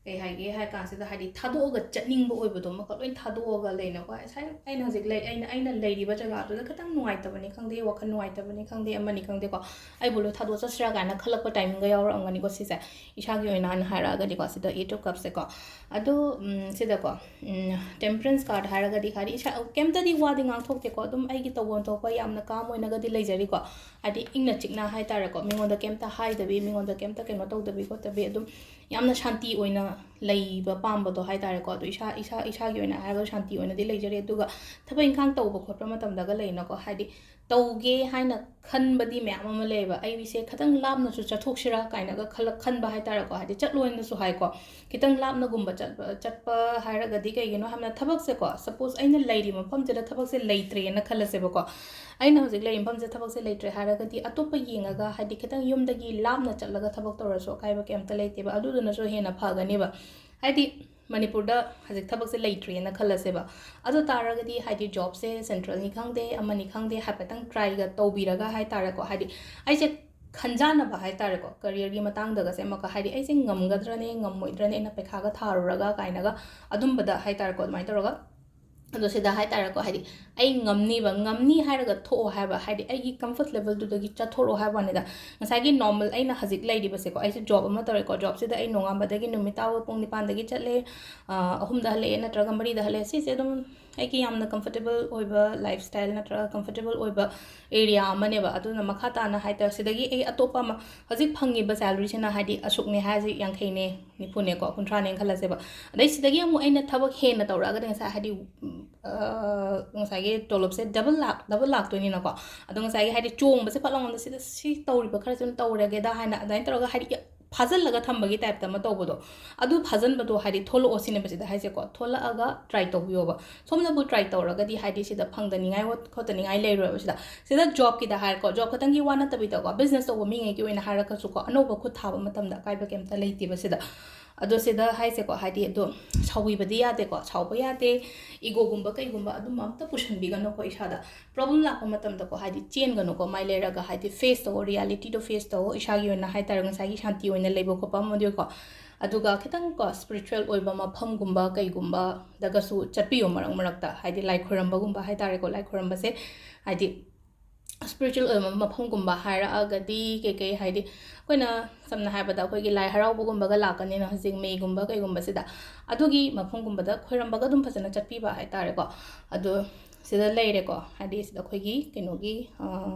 ꯀꯩ ꯍꯥꯏꯒꯦ ꯍꯥꯏ ꯀꯥꯟꯁꯤꯗ ꯍꯥꯏꯗꯤ ꯊꯥꯗꯣꯛꯑꯒ ꯆꯠꯅꯤꯡꯕ ꯑꯣꯏꯕꯗꯣ, ꯑꯃꯈꯛ ꯂꯣꯏ ꯊꯥꯗꯣꯛꯑꯒ ꯂꯩꯅꯀꯣ꯫ ꯉꯁꯥꯏ ꯑꯩꯅ ꯍꯧꯖꯤꯛ ꯂꯩ, ꯑꯩꯅ, ꯑꯩꯅ ꯂꯩꯔꯤꯕ ꯖꯒꯥꯗꯨꯗ ꯈꯤꯇꯪ ꯅꯨꯡꯉꯥꯏꯇꯕꯅꯤ ꯈꯪꯗꯦ, ꯋꯥꯈꯜ ꯅꯨꯡꯉꯥꯏꯇꯕꯅꯤ ꯈꯪꯗꯦ, ꯑꯃꯅꯤ ꯈꯪꯗꯦꯀꯣ, ꯑꯩꯕꯨ ꯂꯣꯏ ꯊꯥꯗꯣꯛꯑ ꯆꯠꯁꯤꯔꯥ ꯀꯥꯏꯅ ꯈꯜꯂꯛꯄ timingꯒ ꯌꯥꯎꯔꯛꯑꯝꯒꯅꯤꯀꯣ ꯁꯤꯁꯦ꯫ ꯏꯁꯥꯒꯤ ꯑꯣꯏꯅ ꯍꯥꯏꯅ ꯍꯥꯏꯔꯛꯑꯒꯗꯤꯀꯣ, ꯁꯤꯗ Eight of Cupsꯁꯦꯀꯣ꯫ ꯑꯗꯣ, ꯎꯝ, ꯁꯤꯗꯀꯣ, ꯎꯝ, Temperance card ꯍꯥꯏꯔꯒꯗꯤ ꯍꯥꯏꯗꯤ ꯏꯁꯥ ꯀꯩꯝꯇꯗꯤ ꯋꯥꯗꯤ ꯉꯥꯡꯊꯣꯛꯇꯦꯀꯣ, ꯑꯗꯨꯝ ꯑꯩꯒꯤ ꯇꯧꯐꯝ ꯊꯣꯛꯄ ꯌꯥꯝꯅ calm ꯑꯣꯏꯅꯒꯗꯤ ꯂꯩꯖꯔꯤꯀꯣ꯫ ꯍꯥꯏꯗꯤ ꯏꯪꯅ ꯆꯤꯛꯅ ꯍꯥꯏꯇꯥꯔꯦꯀꯣ, ꯃꯤꯉꯣꯟꯗ ꯀꯩꯝꯇ ꯍꯥꯏꯗꯕꯤ, ꯃꯤꯉꯣꯟꯗ ꯀꯩꯝꯇ ꯀꯩꯅꯣ ꯇꯧꯗꯕꯤ ꯈꯣꯠꯇꯕꯤ, ꯑꯗꯨꯝ ꯌꯥꯝꯅ ꯁꯥꯟꯇꯤ ꯑꯣꯏꯅ ꯂꯩꯕ ꯄꯥꯝꯕꯗꯣ ꯍꯥꯏꯇꯥꯔꯦꯀꯣ꯫ ꯑꯗꯣ ꯏꯁꯥ, ꯏꯁꯥ, ꯏꯁꯥꯒꯤ ꯑꯣꯏꯅ ꯍꯥꯏꯔꯒ ꯁꯥꯟꯇꯤ ꯑꯣꯏꯅꯗꯤ ꯂꯩꯖꯔꯤ꯫ ꯑꯗꯨꯒ ꯊꯕꯛ ꯏꯪꯈꯥꯡ ꯇꯧꯕ ꯈꯣꯠꯄ ꯃꯇꯝꯗꯒ ꯂꯩꯅꯀꯣ, ꯍꯥꯏꯗꯤ ꯇꯧꯒꯦ ꯍꯥꯏꯅ ꯈꯟꯕꯗꯤ ꯃꯌꯥꯝ ꯑꯃ ꯂꯩꯌꯦꯕ꯫ ꯑꯩꯁꯦ ꯈꯤꯇꯪ ꯂꯥꯞꯅꯁꯨ ꯆꯠꯊꯣꯛꯁꯤꯔꯥ ꯀꯥꯏꯅꯒ ꯈꯜꯂꯛ-, ꯈꯟꯕ ꯍꯥꯏꯇꯥꯔꯦꯀꯣ꯫ ꯍꯥꯏꯗꯤ ꯆꯠꯂꯣꯏꯅꯁꯨ ꯍꯥꯏꯀꯣ꯫ ꯈꯤꯇꯪ ꯂꯥꯞꯅꯒꯨꯝꯕ ꯆꯠꯄ, ꯆꯠꯄ ꯍꯥꯏꯔꯒꯗꯤ ꯀꯩꯒꯤꯅꯣ ꯍꯥꯏꯕꯗ ꯊꯕꯛꯁꯦꯀꯣ, suppose ꯑꯩꯅ ꯂꯩꯔꯤꯕ ꯃꯐꯝꯁꯤꯗ ꯊꯕꯛꯁꯦ ꯂꯩꯇ꯭ꯔꯦꯅ ꯈꯜꯂꯁꯦꯕꯀꯣ꯫ ꯑꯩꯅ ꯍꯧꯖꯤꯛ ꯂꯩꯔꯤꯕ ꯃꯐꯝꯁꯤꯗ ꯊꯕꯛꯁꯦ ꯂꯩꯇ꯭ꯔꯦ ꯍꯥꯏꯔꯒꯗꯤ ꯑꯇꯣꯞꯄ ꯌꯦꯡꯉꯒ, ꯍꯥꯏꯗꯤ ꯈꯤꯇꯪ ꯌꯨꯝꯗꯒꯤ ꯂꯥꯞꯅ ꯆꯠꯂꯒ ꯊꯕꯛ ꯇꯧꯔꯁꯨ ꯑꯀꯥꯏꯕ ꯀꯩꯝꯇ ꯂꯩꯇꯦꯕ꯫ ꯑꯗꯨꯗꯨꯅꯁꯨ ꯍꯦꯟꯅ ꯐꯒꯅꯦꯕ꯫ ꯍꯥꯏꯗꯤ ꯃꯅꯤꯄꯨꯔꯗ ꯍꯧꯖꯤꯛ ꯊꯕꯛꯁꯦ ꯂꯩꯇ꯭ꯔꯦꯅ ꯈꯜꯂꯁꯦꯕ꯫ ꯑꯗꯨ ꯇꯥꯔꯒꯗꯤ ꯍꯥꯏꯗꯤ jobꯁꯦ centralꯅꯤ ꯈꯪꯗꯦ, ꯑꯃꯅꯤ ꯈꯪꯗꯦ, ꯍꯥꯏꯐꯦꯠꯇꯪ tryꯒ ꯇꯧꯕꯤꯔꯒ ꯍꯥꯏꯇꯥꯔꯦꯀꯣ, ꯍꯥꯏꯗꯤ ꯑꯩꯁꯦ ꯈꯟꯖꯥꯟꯅꯕ ꯍꯥꯏꯇꯥꯔꯦꯀꯣ, careerꯒꯤ ꯃꯇꯥꯡꯗꯒꯁꯦ ꯑꯃꯨꯛꯀ, ꯍꯥꯏꯗꯤ ꯑꯩꯁꯦ ꯉꯝꯒꯗ꯭ꯔꯅꯦ, ꯉꯝꯃꯣꯏꯗ꯭ꯔꯅꯦ, ꯑꯩꯅ ꯄꯩꯈꯥꯒ ꯊꯥꯔꯨꯔꯒ ꯀꯥꯏꯅꯒ, ꯑꯗꯨꯝꯕꯗ ꯍꯥꯏꯇꯥꯔꯦꯀꯣ, ꯑꯗꯨꯃꯥꯏꯅ ꯇꯧꯔꯒ꯫ ꯑꯗꯣ ꯁꯤꯗ ꯍꯥꯏꯇꯥꯔꯦꯀꯣ, ꯍꯥꯏꯗꯤ ꯑꯩ ꯉꯝꯅꯤꯕ, ꯉꯝꯅꯤ ꯍꯥꯏꯔꯒ ꯊꯣꯛꯑꯣ ꯍꯥꯏꯕ, ꯍꯥꯏꯗꯤ ꯑꯩꯒꯤ comfort levelꯗꯨꯗꯒꯤ ꯆꯠꯊꯣꯔꯛꯑꯣ ꯍꯥꯏꯕ ꯋꯥꯅꯤꯗ꯫ ꯉꯁꯥꯏꯒꯤ normal ꯑꯩꯅ ꯍꯧꯖꯤꯛ ꯂꯩꯔꯤꯕꯁꯦꯀꯣ, ꯑꯩꯁꯦ job ꯑꯃ ꯇꯧꯔꯦꯀꯣ, jobꯁꯤꯗ ꯑꯩ ꯅꯣꯡꯉꯥꯟꯕꯗꯒꯤ ꯅꯨꯃꯤꯠ ꯇꯥꯕ ꯄꯨꯡ ꯅꯤꯄꯥꯟꯗꯒꯤ ꯆꯠꯂꯦ, ꯑꯥ, ꯑꯍꯨꯝꯗ ꯍꯜꯂꯛꯑꯦ ꯅꯠꯇ꯭ꯔꯒ ꯃꯔꯤꯗ ꯍꯜꯂꯛꯑꯦ꯫ ꯁꯤꯁꯦ ꯑꯗꯨꯝ ꯑꯩꯒꯤ ꯌꯥꯝꯅ comfortable ꯑꯣꯏꯕ lifestyle ꯅꯠꯇ꯭ꯔꯒ comfortable ꯑꯣꯏꯕ area ꯑꯃꯅꯦꯕ꯫ ꯑꯗꯨꯅ ꯃꯈꯥ ꯇꯥꯅ ꯍꯥꯏꯇꯥꯔꯦ, ꯁꯤꯗꯒꯤ ꯑꯩ ꯑꯇꯣꯞꯄ ꯑꯃ, ꯍꯧꯖꯤꯛ ꯐꯪꯉꯤꯕ salaryꯁꯤꯅ ꯍꯥꯏꯗꯤ ꯑꯁꯨꯛꯅꯦ ꯍꯥꯏꯔꯁꯦ, ꯌꯥꯡꯈꯩꯅꯦ, ꯅꯤꯐꯨꯅꯦꯀꯣ, ꯀꯨꯟꯊ꯭ꯔꯥꯅꯦꯅ ꯈꯜꯂꯁꯦꯕ꯫ ꯑꯗꯩ ꯁꯤꯗꯒꯤ ꯑꯃꯨꯛ ꯑꯩꯅ ꯊꯕꯛ ꯍꯦꯟꯅ ꯇꯧꯔꯛꯑꯒꯗꯤ ꯉꯁꯥꯏ ꯍꯥꯏꯗꯤ, ꯎꯝ, ꯑ, ꯉꯁꯥꯏꯒꯤ ꯇꯣꯂꯣꯞꯁꯦ double ꯂꯥꯛ-, double ꯂꯥꯛꯇꯣꯏꯅꯤꯅꯀꯣ꯫ ꯑꯗꯣ ꯉꯁꯥꯏꯒꯤ ꯍꯥꯏꯗꯤ ꯆꯣꯡꯕꯁꯦ ꯐꯠ ꯂꯥꯎꯅ ꯁꯤꯗ ꯁꯤ ꯇꯧꯔꯤꯕ ꯈꯔꯁꯦ ꯑꯗꯨꯝ ꯇꯧꯔꯒꯦꯗ ꯍꯥꯏꯅ ꯑꯗꯨꯃꯥꯏꯅ ꯇꯧꯔꯒ ꯍꯥꯏꯗꯤ ꯐꯥꯖꯤꯜꯂꯒ ꯊꯝꯕꯒꯤ ꯇꯥꯏꯞꯇ ꯑꯃ ꯇꯧꯕꯗꯣ, ꯑꯗꯨ ꯐꯥꯖꯤꯟꯕꯗꯣ ꯍꯥꯏꯗꯤ ꯊꯣꯛꯂꯛꯑꯣ ꯁꯤꯅꯦꯕ ꯁꯤꯗ ꯍꯥꯏꯁꯦꯀꯣ꯫ ꯊꯣꯛꯂꯛꯑꯒ ꯇ꯭ꯔꯥꯏ ꯇꯧꯕꯤꯌꯣꯕ꯫ ꯁꯣꯝꯅꯕꯨ ꯇ꯭ꯔꯥꯏ ꯇꯧꯔꯒꯗꯤ ꯍꯥꯏꯗꯤ ꯁꯤꯗ ꯐꯪꯗꯅꯤꯡꯉꯥꯏ ꯈꯣꯠꯇꯅꯤꯡꯉꯥꯏ ꯂꯩꯔꯣꯏꯕ ꯁꯤꯗ꯫ ꯁꯤꯗ ꯖꯣꯕꯀꯤꯗ ꯍꯥꯏꯔꯦꯀꯣ, ꯖꯣꯕ ꯈꯛꯇꯪꯒꯤ ꯋꯥ ꯅꯠꯇꯕꯤꯗꯀꯣ, ꯕꯤꯖꯤꯅꯦꯁ ꯇꯧꯕ ꯃꯤꯉꯩꯒꯤ ꯑꯣꯏꯅ ꯍꯥꯏꯔꯒꯁꯨꯀꯣ, ꯑꯅꯧꯕ ꯈꯨꯠ ꯊꯥꯕ ꯃꯇꯝꯗ ꯑꯀꯥꯏꯕ ꯀꯩꯝꯇ ꯂꯩꯇꯦꯕ ꯁꯤꯗ꯫ ꯑꯗꯣ ꯁꯤꯗ ꯍꯥꯏꯁꯦꯀꯣ, ꯍꯥꯏꯗꯤ ꯑꯗꯣ ꯁꯥꯎꯕꯤꯕꯗꯤ ꯌꯥꯗꯦꯀꯣ, ꯁꯥꯎꯕ ꯌꯥꯗꯦ꯫ ꯏꯒꯣꯒꯨꯝꯕ ꯀꯩꯒꯨꯝꯕ ꯑꯗꯨꯝꯕ ꯑꯝꯇ ꯄꯨꯁꯟꯕꯤꯒꯅꯨꯀꯣ ꯏꯁꯥꯗ꯫ ꯄ꯭ꯔꯣꯕ꯭ꯂꯦꯝ ꯂꯥꯛꯄ ꯃꯇꯝꯗꯀꯣ, ꯍꯥꯏꯗꯤ ꯆꯦꯟꯒꯅꯨꯀꯣ, ꯃꯥꯏ ꯂꯩꯔꯒ ꯍꯥꯏꯗꯤ ꯐꯦꯁ ꯇꯧꯋꯣ, ꯔꯤꯌꯦꯂꯤꯇꯤꯗꯣ ꯐꯦꯁ ꯇꯧꯋꯣ꯫ ꯏꯁꯥꯒꯤ ꯑꯣꯏꯅ ꯍꯥꯏꯇꯥꯔꯦ, ꯉꯁꯥꯏꯒꯤ ꯁꯥꯟꯇꯤ ꯑꯣꯏꯅ ꯂꯩꯕ ꯈꯣꯠꯄ ꯑꯃꯗꯤꯀꯣ꯫ ꯑꯗꯨꯒ ꯈꯤꯇꯪꯀꯣ ꯁ꯭ꯄꯤꯔꯤꯆꯨꯋꯦꯜ ꯑꯣꯏꯕ ꯃꯐꯝꯒꯨꯝꯕ ꯀꯩꯒꯨꯝꯕꯗꯒꯁꯨ ꯆꯠꯄꯤꯌꯣ ꯃꯔꯛ ꯃꯔꯛꯇ, ꯍꯥꯏꯗꯤ ꯂꯥꯏ ꯈꯣꯏꯔꯝꯕꯒꯨꯝꯕ ꯍꯥꯏꯇꯥꯔꯦꯀꯣ꯫ ꯂꯥꯏ ꯈꯣꯏꯔꯝꯕꯁꯦ ꯍꯥꯏꯗꯤ ꯁ꯭ꯄꯤꯔꯤꯆꯨꯋꯦꯜ ꯑꯣꯏꯕ ꯃꯐꯝꯒꯨꯝꯕ ꯍꯥꯏꯔꯛꯑꯒꯗꯤ ꯀꯩꯀꯩ, ꯍꯥꯏꯗꯤ ꯑꯩꯈꯣꯏꯅ ꯁꯝꯅ ꯍꯥꯏꯔꯕꯗ ꯑꯩꯈꯣꯏꯒꯤ ꯂꯥꯏ ꯍꯔꯥꯎꯕꯒꯨꯝꯕꯒ ꯂꯥꯛꯀꯅꯤꯅ ꯍꯧꯖꯤꯛ ꯃꯦꯒꯨꯝꯕ ꯀꯩꯒꯨꯝꯕꯁꯤꯗ, ꯑꯗꯨꯒꯤ ꯃꯐꯝꯒꯨꯝꯕꯗ ꯈꯣꯏꯔꯝꯕꯒ ꯑꯗꯨꯝ ꯐꯖꯅ ꯆꯠꯄꯤꯕ ꯍꯥꯏꯇꯥꯔꯦꯀꯣ꯫ ꯑꯗꯣ ꯁꯤꯗ ꯂꯩꯔꯦꯀꯣ, ꯍꯥꯏꯗꯤ ꯁꯤꯗ ꯑꯩꯈꯣꯏꯒꯤ ꯀꯩꯅꯣꯒꯤ,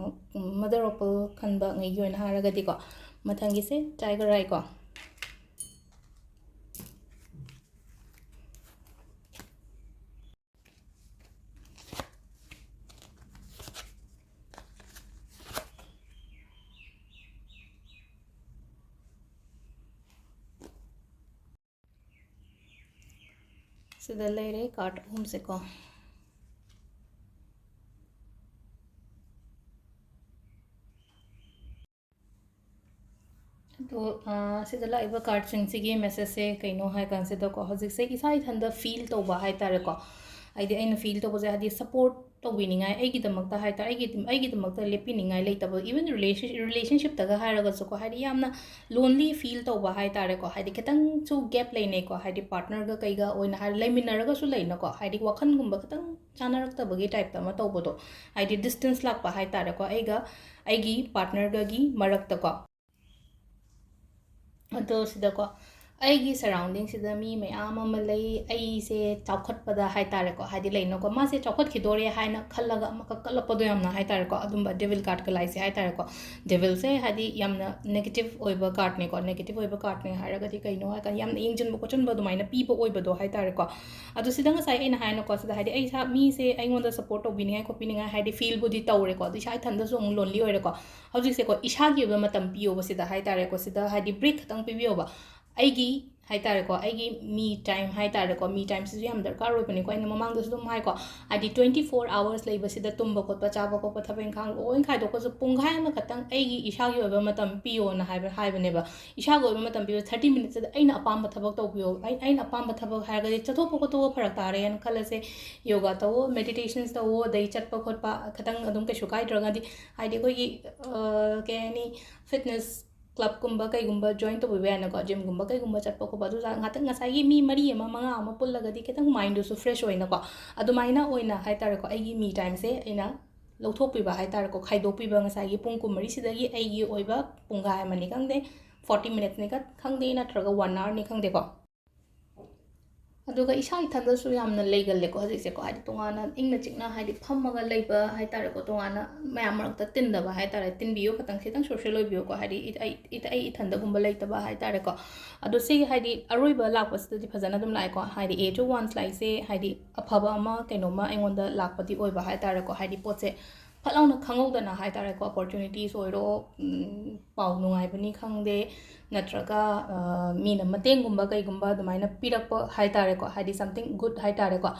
ꯃꯗꯔ ꯑꯣꯄꯜ ꯈꯟꯕ ꯉꯩꯒꯤ ꯑꯣꯏꯅ ꯍꯥꯏꯔꯒꯗꯤꯀꯣ꯫ ꯃꯊꯪꯒꯤꯁꯦ ꯇꯥꯏꯒꯔ ꯑꯥꯏ ꯀꯣ꯫ ꯁꯤꯗ ꯂꯩꯔꯦ ꯀꯥꯔꯠ ꯑꯍꯨꯝꯁꯦꯀꯣ꯫ ꯑꯗꯣ, ꯑ, ꯁꯤꯗ ꯂꯥꯛꯏꯕ ꯀꯥꯔꯠꯁꯤꯡꯁꯤꯒꯤ ꯃꯦꯁꯦꯖꯁꯦ ꯀꯩꯅꯣ ꯍꯥꯏ ꯀꯥꯟꯁꯤꯗꯀꯣ, ꯍꯧꯖꯤꯛꯁꯦ ꯏꯁꯥ ꯏꯊꯟꯗ ꯐꯤꯜ ꯇꯧꯕ ꯍꯥꯏ ꯇꯥꯔꯦꯀꯣ꯫ ꯍꯥꯏꯗꯤ ꯑꯩꯅ ꯐꯤꯜ ꯇꯧꯕꯁꯦ, ꯍꯥꯏꯗꯤ ꯁꯞꯄꯣꯔꯠ ꯇꯧꯕꯤꯅꯤꯡꯉꯥꯏ ꯑꯩꯒꯤꯗꯃꯛꯇ ꯍꯥꯏ ꯇꯥꯔꯦ, ꯑꯩꯒꯤ, ꯑꯩꯒꯤꯗꯃꯛꯇ ꯂꯦꯞꯄꯤꯅꯤꯡꯉꯥꯏ ꯂꯩꯇꯕ, ꯏꯚꯟ ꯔꯤꯂꯦꯁꯟ-, ꯔꯤꯂꯦꯁꯟꯁꯤꯞꯇꯒ ꯍꯥꯏꯔꯒꯁꯨꯀꯣ, ꯍꯥꯏꯗꯤ ꯌꯥꯝꯅ ꯂꯣꯟꯂꯤ ꯐꯤꯜ ꯇꯧꯕ ꯍꯥꯏ ꯇꯥꯔꯦꯀꯣ꯫ ꯍꯥꯏꯗꯤ ꯈꯤꯇꯪꯁꯨ ꯒꯦꯞ ꯂꯩꯅꯩꯀꯣ, ꯍꯥꯏꯗꯤ ꯄꯥꯔꯠꯅꯔꯒ ꯀꯩꯒ ꯑꯣꯏꯅ ꯍꯥꯏꯔ ꯂꯩꯃꯤꯟꯅꯔꯒꯁꯨ ꯂꯩꯅꯀꯣ, ꯍꯥꯏꯗꯤ ꯋꯥꯈꯜꯒꯨꯝꯕ ꯈꯤꯇꯪ ꯆꯥꯅꯔꯛꯇꯕꯒꯤ ꯇꯥꯏꯞꯇ ꯑꯃ ꯇꯧꯕꯗꯣ, ꯍꯥꯏꯗꯤ ꯗꯤꯁꯇꯦꯟꯁ ꯂꯥꯛꯄ ꯍꯥꯏ ꯇꯥꯔꯦꯀꯣ, ꯑꯩꯒ ꯑꯩꯒꯤ ꯄꯥꯔꯠꯅꯔꯒꯒꯤ ꯃꯔꯛꯇꯀꯣ꯫ ꯑꯗꯣ ꯁꯤꯗꯀꯣ, ꯑꯩꯒꯤ ꯁꯔꯥꯎꯟꯗꯤꯡꯁꯤꯗ ꯃꯤ ꯃꯌꯥꯝ ꯑꯃ ꯂꯩ꯫ ꯑꯩꯁꯦ ꯆꯥꯎꯈꯠꯄꯗ ꯍꯥꯏ ꯇꯥꯔꯦꯀꯣ, ꯍꯥꯏꯗꯤ ꯂꯩꯅꯀꯣ, ꯃꯥꯁꯦ ꯆꯥꯎꯈꯠꯈꯤꯗꯣꯔꯦ ꯍꯥꯏꯅ ꯈꯜꯂꯒ ꯑꯃ ꯀꯛꯀꯠꯂꯛꯄꯗꯣ ꯌꯥꯝꯅ ꯍꯥꯏ ꯇꯥꯔꯦꯀꯣ, ꯑꯗꯨꯝꯕ ꯗꯦꯚꯤꯜ ꯀꯥꯔꯠꯀ ꯂꯥꯏꯁꯦ ꯍꯥꯏ ꯇꯥꯔꯦꯀꯣ꯫ ꯗꯦꯚꯤꯜꯁꯦ ꯍꯥꯏꯗꯤ ꯌꯥꯝꯅ ꯅꯦꯒꯦꯇꯤꯞ ꯑꯣꯏꯕ ꯀꯥꯔꯠꯅꯦꯀꯣ꯫ ꯅꯦꯒꯦꯇꯤꯞ ꯑꯣꯏꯕ ꯀꯥꯔꯠꯅꯦ ꯍꯥꯏꯔꯒꯗꯤ ꯀꯩꯅꯣ ꯍꯥꯏꯔꯀꯥꯟꯗ ꯌꯥꯝꯅ ꯌꯦꯡꯁꯤꯟꯕ ꯈꯣꯠꯆꯤꯟꯕ ꯑꯗꯨꯃꯥꯏꯅ ꯄꯤꯕ ꯑꯣꯏꯕꯗꯣ ꯍꯥꯏ ꯇꯥꯔꯦꯀꯣ꯫ ꯑꯗꯣ ꯁꯤꯗ ꯉꯁꯥꯏ ꯑꯩꯅ ꯍꯥꯏꯅꯀꯣ, ꯁꯤꯗ ꯍꯥꯏꯗꯤ ꯑꯩ ꯏꯁꯥ, ꯃꯤꯁꯦ ꯑꯩꯉꯣꯟꯗ ꯁꯞꯄꯣꯔꯠ ꯇꯧꯕꯤꯅꯤꯡꯉꯥꯏ ꯈꯣꯠꯄꯤꯅꯤꯡꯉꯥꯏ ꯍꯥꯏꯗꯤ ꯐꯤꯜꯕꯨꯗꯤ ꯇꯧꯔꯦꯀꯣ, ꯑꯗꯣ ꯏꯁꯥ ꯏꯊꯟꯗꯁꯨ ꯑꯃꯨꯛ ꯂꯣꯟꯂꯤ ꯑꯣꯏꯔꯦꯀꯣ꯫ ꯍꯧꯖꯤꯛꯁꯦꯀꯣ, ꯏꯁꯥꯒꯤ ꯑꯣꯏꯕ ꯃꯇꯝ ꯄꯤꯌꯣꯕ ꯁꯤꯗ ꯍꯥꯏ ꯇꯥꯔꯦꯀꯣ꯫ ꯁꯤꯗ ꯍꯥꯏꯗꯤ ꯕ꯭ꯔꯦꯛ ꯈꯛꯇꯪ ꯄꯤꯕꯤꯌꯣꯕ꯫ ꯑꯩꯒꯤ ꯍꯥꯏ ꯇꯥꯔꯦꯀꯣ, ꯑꯩꯒꯤ ꯃꯤ ꯇꯥꯏꯝ ꯍꯥꯏ ꯇꯥꯔꯦꯀꯣ, ꯃꯤ ꯇꯥꯏꯝꯁꯤꯁꯨ ꯌꯥꯝ ꯗꯔꯀꯥꯔ ꯑꯣꯏꯕꯅꯤꯀꯣ꯫ ꯑꯩꯅ ꯃꯃꯥꯡꯗꯁꯨ ꯑꯗꯨꯝ ꯍꯥꯏꯀꯣ, ꯍꯥꯏꯗꯤ twenty four hours ꯂꯩꯕꯁꯤꯗ ꯇꯨꯝꯕ ꯈꯣꯠꯄ, ꯆꯥꯕ ꯈꯣꯠꯄ, ꯊꯕꯛ ꯏꯪꯈꯥꯡ ꯂꯣꯏ ꯈꯥꯏꯗꯣꯛꯄꯁꯨ ꯄꯨꯡꯈꯥꯏ ꯑꯃꯈꯛꯇꯪ ꯑꯩꯒꯤ ꯏꯁꯥꯒꯤ ꯑꯣꯏꯕ ꯃꯇꯝ ꯄꯤꯌꯣꯅ ꯍꯥꯏꯕ, ꯍꯥꯏꯕꯅꯦꯕ꯫ ꯏꯁꯥꯒꯤ ꯑꯣꯏꯕ ꯃꯇꯝ ꯄꯤꯌꯣ, thirty minutesꯁꯤꯗ ꯑꯩꯅ ꯑꯄꯥꯝꯕ ꯊꯕꯛ ꯇꯧꯕꯤꯌꯣ꯫ ꯑꯩ, ꯑꯩꯅ ꯑꯄꯥꯝꯕ ꯊꯕꯛ ꯍꯥꯏꯔꯒꯗꯤ ꯆꯠꯊꯣꯛꯄ ꯈꯣꯠꯇꯣꯛꯄ ꯐꯔꯛ ꯇꯥꯔꯦꯅ ꯈꯜꯂꯁꯦ, ꯌꯣꯒꯥ ꯇꯧꯋꯣ, ꯃꯦꯗꯤꯇꯦꯁꯟꯁ ꯇꯧꯋꯣ, ꯑꯗꯩ ꯆꯠꯄ ꯈꯣꯠꯄ ꯈꯤꯇꯪ ꯑꯗꯨꯝ ꯀꯩꯁꯨ ꯀꯥꯏꯗ꯭ꯔꯒꯗꯤ, ꯍꯥꯏꯗꯤ ꯑꯩꯈꯣꯏꯒꯤ, ꯑ, ꯀꯩ ꯍꯥꯏꯅꯤ, ꯐꯤꯠꯅꯦꯁ ꯀ꯭ꯂꯕꯀꯨꯝꯕ ꯀꯩꯒꯨꯝꯕ ꯖꯣꯏꯟ ꯇꯧꯕꯤꯕ ꯌꯥꯏꯅꯀꯣ꯫ ꯖꯤꯝꯒꯨꯝꯕ ꯀꯩꯒꯨꯝꯕ ꯆꯠꯄ ꯈꯣꯠꯄ ꯑꯗꯨ ꯉꯥꯛꯇꯪ, ꯉꯁꯥꯏꯒꯤ ꯃꯤ ꯃꯔꯤ ꯑꯃ, ꯃꯉꯥ ꯑꯃ ꯄꯨꯜꯂꯒꯗꯤ ꯈꯤꯇꯪ ꯃꯥꯏꯟꯗꯨꯁꯨ ꯐ꯭ꯔꯦꯁ ꯑꯣꯏꯅꯀꯣ꯫ ꯑꯗꯨꯃꯥꯏꯅ ꯑꯣꯏꯅ ꯍꯥꯏ ꯇꯥꯔꯦꯀꯣ, ꯑꯩꯒꯤ ꯃꯤ ꯇꯥꯏꯝꯁꯦ ꯑꯩꯅ ꯂꯧꯊꯣꯛꯄꯤꯕ ꯍꯥꯏ ꯇꯥꯔꯦꯀꯣ, ꯈꯥꯏꯗꯣꯛꯄꯤꯕ꯫ ꯉꯁꯥꯏꯒꯤ ꯄꯨꯡ ꯀꯨꯟꯃꯔꯤꯁꯤꯗꯒꯤ ꯑꯩꯒꯤ ꯑꯣꯏꯕ ꯄꯨꯡꯈꯥꯏ ꯑꯃꯅꯤ ꯈꯪꯗꯦ, forty minutesꯅꯤ ꯈꯪꯗꯦ, ꯅꯠꯇ꯭ꯔꯒ one hourꯅꯤ ꯈꯪꯗꯦꯀꯣ꯫ ꯑꯗꯨꯒ ꯏꯁꯥ ꯏꯊꯟꯗꯁꯨ ꯌꯥꯝꯅ ꯂꯩꯒꯜꯂꯦꯀꯣ ꯍꯧꯖꯤꯛꯁꯦꯀꯣ, ꯍꯥꯏꯗꯤ ꯇꯣꯉꯥꯟꯅ ꯏꯪꯅ ꯆꯤꯛꯅ ꯍꯥꯏꯗꯤ ꯐꯝꯃꯒ ꯂꯩꯕ ꯍꯥꯏ ꯇꯥꯔꯦꯀꯣ, ꯇꯣꯉꯥꯟꯅ ꯃꯌꯥꯝ ꯃꯔꯛꯇ ꯇꯤꯟꯗꯕ ꯍꯥꯏ ꯇꯥꯔꯦ, ꯇꯤꯟꯕꯤꯌꯨ ꯈꯇꯪ, ꯈꯤꯇꯪ ꯁꯣꯁꯦꯜ ꯑꯣꯏꯕꯤꯌꯨꯀꯣ, ꯍꯥꯏꯗꯤ ꯏ-, ꯑꯩ, ꯏ-, ꯑꯩ ꯏꯊꯟꯗꯒꯨꯝꯕ ꯂꯩꯇꯕ ꯍꯥꯏ ꯇꯥꯔꯦꯀꯣ꯫ ꯑꯗꯣ ꯁꯤꯒꯤ ꯍꯥꯏꯗꯤ ꯑꯔꯣꯏꯕ ꯂꯥꯛꯄꯁꯤꯗꯗꯤ ꯐꯖꯅ ꯑꯗꯨꯝ ꯂꯥꯛꯑꯦꯀꯣ, ꯍꯥꯏꯗꯤ Eight of Wands ꯂꯥꯛꯏꯁꯦ ꯍꯥꯏꯗꯤ ꯑꯐꯕ ꯑꯃ, ꯀꯩꯅꯣꯝꯃ ꯑꯩꯉꯣꯟꯗ ꯂꯥꯛꯄꯗꯤ ꯑꯣꯏꯕ ꯍꯥꯏ ꯇꯥꯔꯦꯀꯣ, ꯍꯥꯏꯗꯤ ꯄꯣꯠꯁꯦ ꯐꯠ ꯂꯥꯎꯅ ꯈꯪꯍꯧꯗꯅ ꯍꯥꯏ ꯇꯥꯔꯦꯀꯣ, ꯑꯣꯄꯣꯔꯆꯨꯅꯤꯇꯤꯁ ꯑꯣꯏꯔꯣ, ꯎꯝ, ꯄꯥꯎ ꯅꯨꯡꯉꯥꯏꯕꯅꯤ ꯈꯪꯗꯦ, ꯅꯠꯇ꯭ꯔꯒ, ꯑ, ꯃꯤꯅ ꯃꯇꯦꯡꯒꯨꯝꯕ ꯀꯩꯒꯨꯝꯕ ꯑꯗꯨꯃꯥꯏꯅ ꯄꯤꯔꯛꯄ ꯍꯥꯏ ꯇꯥꯔꯦꯀꯣ, ꯍꯥꯏꯗꯤ something good ꯍꯥꯏ ꯇꯥꯔꯦꯀꯣ,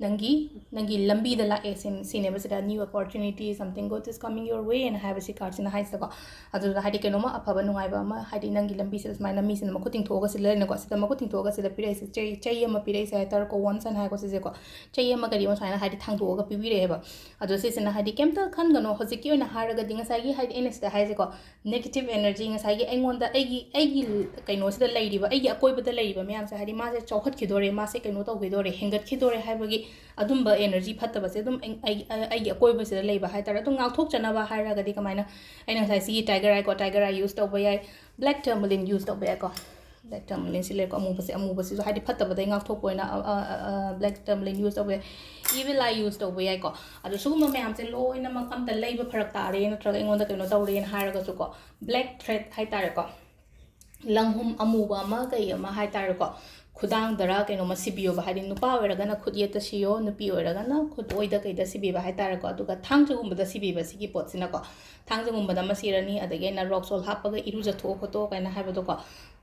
ꯅꯪꯒꯤ, ꯅꯪꯒꯤ ꯂꯝꯕꯤꯗ ꯂꯥꯛꯑꯦ ꯁꯤ-, ꯁꯤꯅꯦꯕ ꯁꯤꯗ, new opportunity, something good is coming your way ꯍꯥꯏꯅ ꯍꯥꯏꯕꯁꯤ ꯀꯥꯔꯠꯁꯤꯅ ꯍꯥꯏꯁꯤꯗꯀꯣ꯫ ꯑꯗꯨꯗ ꯍꯥꯏꯗꯤ ꯀꯩꯅꯣꯝꯃ ꯑꯐꯕ ꯅꯨꯡꯉꯥꯏꯕ ꯑꯃ, ꯍꯥꯏꯗꯤ ꯅꯪꯒꯤ ꯂꯝꯕꯤꯁꯤꯗ ꯁꯨꯃꯥꯏꯅ ꯃꯤꯁꯤꯅ ꯃꯈꯨꯠ ꯇꯤꯡꯊꯣꯛꯑꯒ ꯁꯤꯗ ꯂꯩꯔꯦꯅꯀꯣ, ꯁꯤꯗ ꯃꯈꯨꯠ ꯇꯤꯡꯊꯣꯛꯑꯒ ꯁꯤꯗ ꯄꯤꯔꯛꯏꯁꯦ ꯆꯩ, ꯆꯩ ꯑꯃ ꯄꯤꯔꯛꯏꯁꯦ ꯍꯥꯏ ꯇꯥꯔꯦꯀꯣ, Wands ꯍꯥꯏꯅ ꯍꯥꯏꯀꯣ ꯁꯤꯁꯦꯀꯣ, ꯆꯩ ꯑꯃ ꯀꯔꯤ ꯑꯃ ꯁꯨꯃꯥꯏꯅ ꯍꯥꯏꯗꯤ ꯊꯥꯡꯗꯣꯛꯑꯒ ꯄꯤꯕꯤꯔꯛꯑꯦꯕ꯫ ꯑꯗꯣ ꯁꯤꯁꯤꯅ ꯍꯥꯏꯗꯤ ꯀꯩꯝꯇ ꯈꯟꯒꯅꯣ, ꯍꯧꯖꯤꯛꯀꯤ ꯑꯣꯏꯅ ꯍꯥꯏꯔꯒꯗꯤ ꯉꯁꯥꯏꯒꯤ ꯍꯥꯏꯗꯤ ꯑꯩꯅ ꯁꯤꯗ ꯍꯥꯏꯁꯦꯀꯣ, negative energy, ꯉꯁꯥꯏꯒꯤ ꯑꯩꯉꯣꯟꯗ, ꯑꯩꯒꯤ, ꯑꯩꯒꯤ ꯀꯩꯅꯣꯁꯤꯗ ꯂꯩꯔꯤꯕ, ꯑꯩꯒꯤ ꯑꯀꯣꯏꯕꯗ ꯂꯩꯔꯤꯕ ꯃꯌꯥꯝꯁꯦ ꯍꯥꯏꯗꯤ ꯃꯥꯁꯦ ꯆꯥꯎꯈꯠꯈꯤꯗꯣꯔꯦ, ꯃꯥꯁꯦ ꯀꯩꯅꯣ ꯇꯧꯈꯤꯗꯣꯔꯦ, ꯍꯦꯟꯒꯠꯈꯤꯗꯣꯔꯦ ꯍꯥꯏꯕꯒꯤ ꯑꯗꯨꯝꯕ energy ꯐꯠꯇꯕꯁꯦ ꯑꯗꯨꯝ ꯑꯩ, ꯑꯩ, ꯑꯩꯒꯤ ꯑꯀꯣꯏꯕꯁꯤꯗ ꯂꯩꯕ ꯍꯥꯏ ꯇꯥꯔꯦ꯫ ꯑꯗꯨꯝ ꯉꯥꯛꯊꯣꯛꯆꯅꯕ ꯍꯥꯏꯔꯒꯗꯤ ꯀꯃꯥꯏꯅ, ꯑꯩꯅ ꯉꯁꯥꯏ ꯁꯤꯒꯤ tiger eye ꯀꯣ, tiger eye use ꯇꯧꯕ ꯌꯥꯏ, black tourmaline use ꯇꯧꯕ ꯌꯥꯏꯀꯣ꯫ Black tourmaline ꯁꯤ ꯂꯩꯔꯦꯀꯣ, ꯑꯃꯨꯕꯁꯦ, ꯑꯃꯨꯕꯁꯤꯁꯨ ꯍꯥꯏꯗꯤ ꯐꯠꯇꯕꯗꯒꯤ ꯉꯥꯛꯊꯣꯛꯄ ꯑꯣꯏꯅ black tourmaline use ꯇꯧꯕ ꯌꯥꯏ, evil eye use ꯇꯧꯕ ꯌꯥꯏꯀꯣ꯫ ꯑꯗꯣ ꯁꯤꯒꯨꯝꯕ ꯃꯌꯥꯝꯁꯦ ꯂꯣꯏꯅꯃꯛ ꯑꯝꯇ ꯂꯩꯕ ꯐꯔꯛ ꯇꯥꯔꯦ ꯅꯠꯇ꯭ꯔꯒ ꯑꯩꯉꯣꯟꯗ ꯀꯩꯅꯣ ꯇꯧꯔꯦꯅ ꯍꯥꯏꯔꯒꯁꯨꯀꯣ, black thread ꯍꯥꯏꯇꯥꯔꯦꯀꯣ, ꯂꯪꯍꯨꯝ ꯑꯃꯨꯕ ꯑꯃ ꯀꯩ ꯑꯃ ꯍꯥꯏꯇꯥꯔꯦꯀꯣ, ꯈꯨꯗꯥꯡꯗꯔ ꯀꯩꯅꯣꯝꯃ ꯁꯤꯕꯤꯌꯣꯕ꯫ ꯍꯥꯏꯗꯤ ꯅꯨꯄꯥ ꯑꯣꯏꯔꯒꯅ ꯈꯨꯠ ꯌꯦꯠꯇ ꯁꯤꯌꯣ, ꯅꯨꯄꯤ ꯑꯣꯏꯔꯒꯅ ꯈꯨꯠ ꯑꯣꯏꯗ ꯀꯩꯗ ꯁꯤꯕꯤꯕ ꯍꯥꯏꯇꯥꯔꯦꯀꯣ꯫ ꯑꯗꯨꯒ ꯊꯥꯡꯖꯒꯨꯝꯕꯗ ꯁꯤꯕꯤꯕ ꯁꯤꯒꯤ ꯄꯣꯠꯁꯤꯅꯀꯣ, ꯊꯥꯡꯖꯒꯨꯝꯕꯗ ꯑꯃ ꯁꯤꯔꯅꯤ, ꯑꯗꯒꯤ ꯑꯩꯅ rock salt ꯍꯥꯞꯄꯒ ꯏꯔꯨꯖꯊꯣꯛꯑꯣ ꯈꯣꯠꯇꯣꯛꯑꯣ ꯀꯥꯏꯅ ꯍꯥꯏꯕꯗꯣꯀꯣ꯫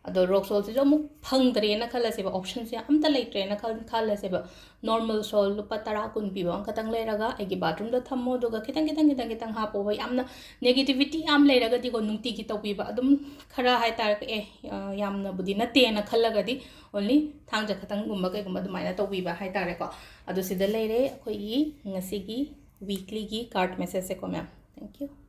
ꯑꯗꯣ rock saltꯁꯤꯁꯨ ꯑꯃꯨꯛ ꯐꯪꯗ꯭ꯔꯦꯅ ꯈꯜꯂꯁꯦꯕ, optionꯁꯦ ꯑꯝꯇ ꯂꯩꯇ꯭ꯔꯦꯅ ꯈꯜ-, ꯈꯜꯂꯁꯦꯕ꯫ Normal salt ꯂꯨꯄꯥ ꯇꯔꯥ ꯀꯨꯟ ꯄꯤꯕ ꯑꯃꯈꯛꯇꯪ ꯂꯩꯔꯒ ꯑꯩꯒꯤ bathroomꯗ ꯊꯝꯃꯣ, ꯑꯗꯨꯒ ꯈꯤꯇꯪ ꯈꯤꯇꯪ ꯈꯤꯇꯪ ꯈꯤꯇꯪ ꯍꯥꯞꯄꯣꯕ꯫ ꯌꯥꯝꯅ negativity ꯌꯥꯝ ꯂꯩꯔꯒꯗꯤꯀꯣ, ꯅꯨꯡꯇꯤꯒꯤ ꯇꯧꯕꯤꯕ, ꯑꯗꯨꯝ ꯈꯔ ꯍꯥꯏꯇꯥꯔꯦ, ꯑꯦ, ꯑ, ꯌꯥꯝꯅꯕꯨꯗꯤ ꯅꯠꯇꯦꯅ ꯈꯜꯂꯒꯗꯤ only ꯊꯥꯡꯖ ꯈꯛꯇꯪꯒꯨꯝꯕ ꯀꯩꯒꯨꯝꯕ ꯑꯗꯨꯃꯥꯏꯅ ꯇꯧꯕꯤꯕ ꯍꯥꯏꯇꯥꯔꯦꯀꯣ꯫ ꯑꯗꯨ ꯁꯤꯗ ꯂꯩꯔꯦ ꯑꯩꯈꯣꯏꯒꯤ ꯉꯁꯤꯒꯤ weeklyꯒꯤ card messageꯁꯦꯀꯣ, ma'am꯫ Thank you꯫